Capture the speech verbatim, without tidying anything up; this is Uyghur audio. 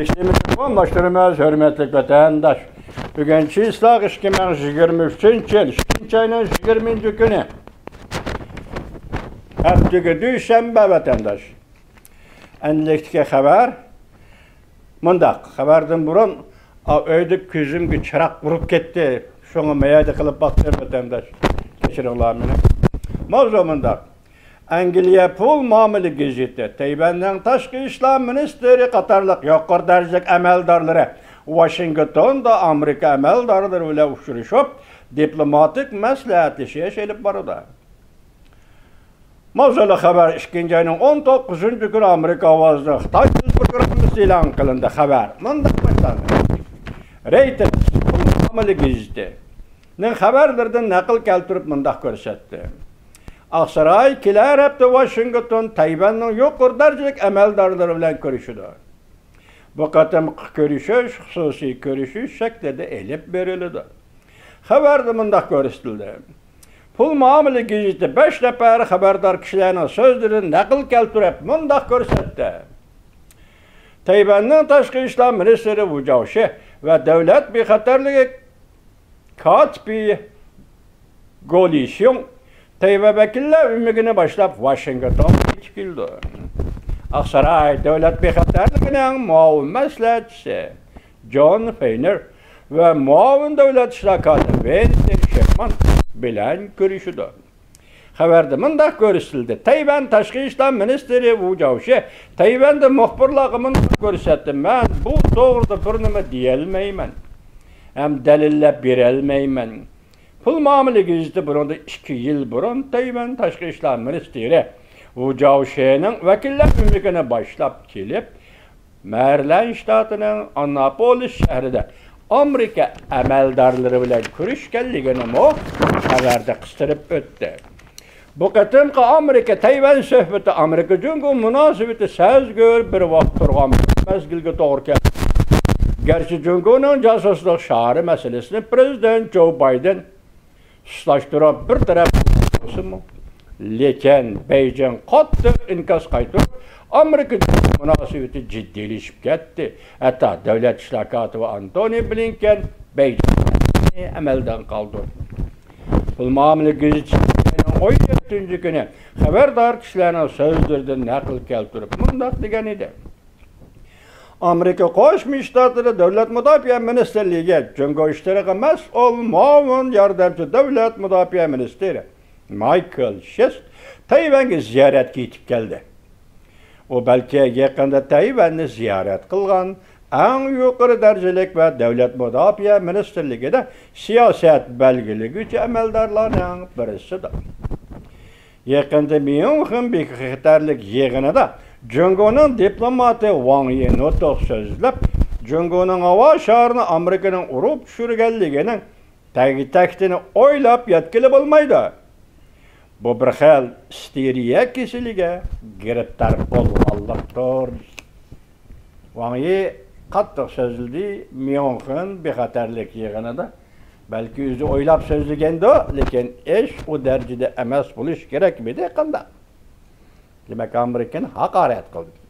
ئىشلىرىمىزنى داۋاملاشتۇرىمىز، ھۆرمەتلىك ۋەتەنداش. بۈگۈن چىسلاق ئىككى مىڭ يىگىرمە ئۈچىنچى يىل ئىككىنچى ئاينىڭ يىگىرمىنچى كۈنى. ھەپتىگە دۈشەنبە، ۋەتەنداش. ئەنلىكتىكى خەۋەر مۇنداق. خەۋەردىن بۇرۇن، ئا، ئۆيدە كۆزۈمگە چىراغ ئۇرۇپ كەتتى. شۇڭا مەيەدە قىلىپ باقتىم، ۋەتەنداش. كەچۈرۈڭلار مېنى. ماۋزۇ مۇنداق. ئەنگلىيە پۇل مۇئامىلە گېزىتى تەيۋەننىڭ تاشقى ئىشلار مىنىستىرى قاتارلىق يۇقىرى دەرىجىلىك ئەمەلدارلىرى ۋاشىنگتوندا ئامېرىكا ئەمەلدارلىرى بىلەن ئۇچرىشىپ، دىپلوماتىك مەسلىھەتلىشىش ئېلىپ بارىدۇ. ماۋزۇلۇق خەۋەر ئىككىنچى ئاينىڭ ئون توققۇزىنچى كۈنى ئامېرىكا ئاۋازىنىڭ خىتاي سۆز پروگراممىسى ئېلان قىلىندى. خەۋەر مۇنداق باشلاندى. رېيتېرس پۇل مۇئامىلە گېزىتى نىڭ خەۋەرلىرىدىن نەقىل كەلتۈرۈپ مۇنداق كۆرسەتتى. ئاقساراي كېلەر ھەپتە ۋاشىنگتون تەيۋەننىڭ يۇقىرى دەرىجىلىك ئەمەلدارلىرى بىلەن كۆرۈشىدۇ. بۇ قېتىمقى كۆرۈشۈش خۇسۇسىي كۆرۈشۈش شەكلىدە ئېلىپ بېرىلىدۇ. خەۋەردە مۇنداق كۆرسىتىلدى. پۇل مۇئامىلە گېزىتى بەش نەپەر خەۋەردار كىشىلەرنىڭ سۆزلىرىدىن نەقىل كەلتۈرۈپ مۇنداق كۆرسەتتى. تەيۋەننىڭ تاشقى ئىشلار مىنىستىرى ۋۇ جاۋشى ۋە دۆلەت بىخەتەرلىكى كاتىپى گو لىشيۇڭ تەيۋەن ۋەكىللەر ئۆمىكىنى باشلاپ، ۋاشىنگتونغا يېتىپ كېلىدۇ. ئاقساراي دۆلەت بىخەتەرلىكىنىڭ مۇئاۋىن مەسلىھەتچىسى جون فېينېر ۋە مۇئاۋىن دۆلەت ئىشلار كاتىپى ۋېنسېن شېرمان بىلەن كۆرۈشىدۇ. خەۋەردە مۇنداق كۆرسىتىلدى، تەيۋەن تاشقى ئىشلار مىنىستىرى ۋۇ جاۋشى تەيۋەندە مۇخبىرلارغا مۇنداق كۆرسەتتى، مەن بۇ توغرىدا بىر نېمە دېيەلمەيمەن ھەم دەلىللەپ بېرەلمەيمەن. پۇل مۇئامىلە گېزىتى بۇنىڭدىن ئىككى يىل بۇرۇن تەيۋەن تاشقى ئىشلار مىنىستىرى ۋۇ جاۋشىنىڭ ۋەكىللەر ئۆمىكىنى باشلاپ كېلىپ، مەرىلەند شتاتىنىڭ ئانناپولىس شەھىرىدە ئامېرىكا ئەمەلدارلىرى بىلەن كۆرۈشكەنلىكىنىمۇ خەۋەردە قىستۇرۇپ ئۆتتى. بۇ قېتىمقى ئامېرىكا تەيۋەن سۆھبىتى ئامېرىكا جۇڭگو مۇناسىۋىتى سەزگۈر بىر ۋاقىت تۇرغان بىر مەزگىلگە توغرا كەلدى. گەرچە جۇڭگونىڭ جاسۇسلۇق شارى مەسىلىسىنى پىرېزىدېنت جو بايدېن سۇسلاشتۇرۇپ بىر تەرەپ بولسىمۇ، لېكىن بېيجىڭ قاتتىق ئىنكاس قايتۇرۇپ، ئامېرىكا مۇناسىۋىتى جىددىيلىشىپ كەتتى. ھەتتا دۆلەت ئىشلار كاتىپى ئانتونى بلىنكېن بېيجىڭنى ئەمەلدىن قالدۇردى. پۇل مۇئامىلە گېزىتى ئون يەتتىنچى كۈنى خەۋەردار كىشىلەرنىڭ سۆزلىرىدىن نەقىل كەلتۈرۈپ مۇنداق دېگەن ئىدى. ئامېرىكا قوشما شتاتلىرى دۆلەت مۇداپىئە مىنىستىرلىكى جۇڭگو ئىشلىرىغا مەسئۇل مۇئاۋىن ياردەمچى دۆلەت مۇداپىئە مىنىستىرى مايكل شېست تەيۋەنگە زىيارەتكە يېتىپ كەلدى. ئۇ بەلكى يېقىندا تەيۋەننى زىيارەت قىلغان ئەڭ يۇقىرى دەرىجىلىك ۋە دۆلەت مۇداپىئە مىنىستىرلىكىدە سىياسەت بەلگىلىگۈچى ئەمەلدارلارنىڭ بىرسىدۇر. يېقىندا ميۇنخېن بىخەتەرلىك يىغىنىدا جۇڭگونىڭ دىپلوماتى ۋاڭ يى نۇتۇق سۆزلەپ، جۇڭگونىڭ ھاۋا شارىنى ئامېرىكىنىڭ ئۇرۇپ چۈشۈرگەنلىكىنىڭ تەگتەكتىنى ئويلاپ يەتكىلى بولمايدۇ. بۇ بىر خىل ئىستېرىيە كېسىلىگە گىرىپتار بولغانلىقتۇر. ۋاڭ يى قاتتىق سۆزلىدى ميۇنخېن بىخەتەرلىك يىغىنىدا. بەلكى ئۆزى ئويلاپ سۆزلىگەندۇ، لېكىن ئىش ئۇ دەرىجىدە ئەمەس بولۇش كېرەكمىدى، قانداق؟ دېمەك، ئامېرىكىنى ھاقارەت قىلدى.